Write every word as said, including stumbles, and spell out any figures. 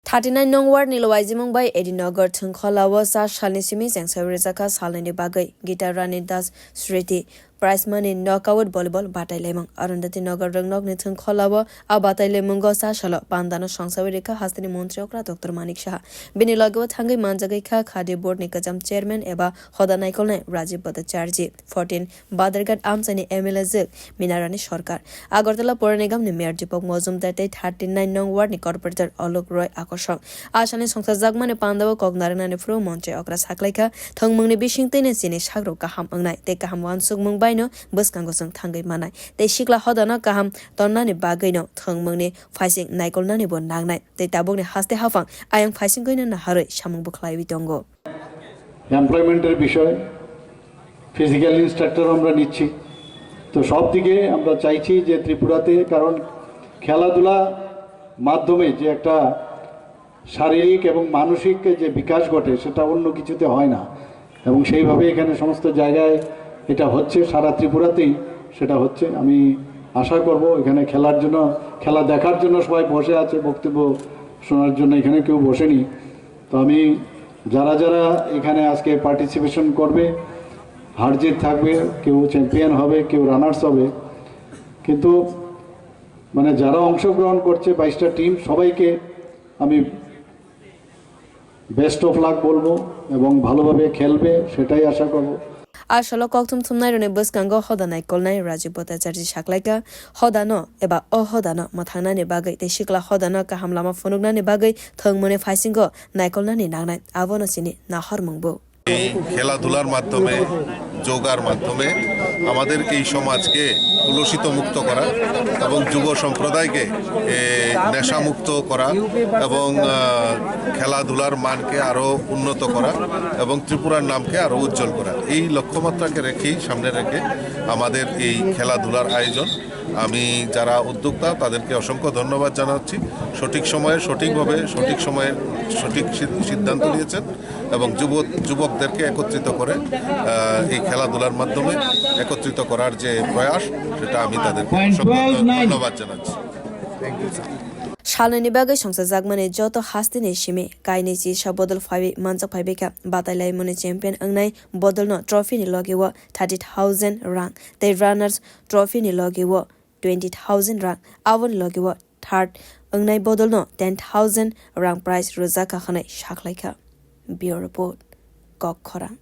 Thirty nine nong ward ni Lwaijimung bai Edinagar Thwngkholao cha salni simi chengsawi rwjakha salnwini bagwi Gita Rani Das Smriti Prize Money Knockout Volleyball batailaimung. Arundhati Nagar Rwngnokni Thwngkholao a batailamungo cha salo pandano songsawi rikha hasteni montri okra Doctor Manik Saha. Bini logeo thangwi manjagwi kha Khadi Board ni kwcham chairman eba hoda naikolnai Rajiv Bhattacharjee, fourteen Badharghat amchaini M L A jwk Minarani Sarkar, Agartala Pore Nigamni Mayor Deepak Majumdar tei thirty nine nong ward ni corporator Alok Roy Akosong. A salni songsajakmani pandao kok narwknani phuru montri okra saklaikha, thwngmungni bisingtwino chini sakrok kaham wngnai tei kaham uansukmung baino bwskango chwng thangwi manai tei sikla hodano kaham tonnani bagwino thwngmungni phaising naikolnanibo nangnai tei tabukni haste haphang ayang phaisingwino naharwi samungbo khlaiwi tongo. এমপ্লয়মেন্টের বিষয়, physical instructor আমরা নিচ্ছি। তো সব দিকে আমরা চাইছি যে ত্রিপুরাতে, কারণ খেলাধুলা মাধ্যমে যে একটা শারীরিক এবং মানসিক যে বিকাশ ঘটে, সেটা অন্য কিছুতে হয় না। এবং সেইভাবে এখানে সমস্ত জায়গায় এটা হচ্ছে, সারা ত্রিপুরাতেই সেটা হচ্ছে। আমি আশা করব এখানে খেলার জন্য, খেলা দেখার জন্য সবাই বসে আছে, বক্তব্য শোনার জন্য এখানে কেউ বসেনি। তো আমি যারা যারা এখানে আজকে পার্টিসিপেশন করবে, হারজিত থাকবে, কেউ চ্যাম্পিয়ন হবে, কেউ রানার্স হবে, কিন্তু মানে যারা অংশগ্রহণ করছে বাইশটা টিম, সবাইকে আমি বেস্ট অফ লাক বলবো এবং ভালোভাবে খেলবে, সেটাই আশা করব। A salo kokthum thumnairokni bwskango hoda naikolnai Rajiv Bhattacharjee saklaikha, hodano eba o hodano mwthangnani bagwi tei sikla hodano kaham lama phunuknani bagwi thwngmungni phaisingo naikolnani nangnai, abono chini nahormungbo. এই খেলাধুলার মাধ্যমে, যোগার মাধ্যমে আমাদের এই সমাজকে কলুষিত মুক্ত করা এবং যুব সম্প্রদায়কে এ, নেশামুক্ত করা এবং আহ, খেলাধুলার মানকে আরও উন্নত করা এবং ত্রিপুরার নামকে আরও উজ্জ্বল করা, এই লক্ষ্যমাত্রাকে রেখেই, সামনে রেখে আমাদের এই খেলাধুলার আয়োজন। আমি যারা উদ্যোক্তা, তাদেরকে অসংখ্য ধন্যবাদ জানাচ্ছি। সঠিক সময়ে সঠিকভাবে সঠিক সময়ে সঠিক সিদ্ধান্ত নিয়েছেন এবং যুবক যুবকদেরকে একত্রিত করে এই খেলাধুলার মাধ্যমে একত্রিত করার যে প্রয়াস, সেটা আমি তাদেরকে অসংখ্য ধন্যবাদ জানাচ্ছি। Salnwini bagwi songchajakmani joto hasteni simi kainwi chisa bodol phaiwi manjak phaibaikha. Batailaimungni champion wngnai bodolno trophy ni logio thirty thousand rang tei runners trophy ni logio twenty thousand rang, aboni logio third wngnai bodolno ten thousand rang prize rwjakha hwnwi saklaikha. Bureau Report, Kokkhorang.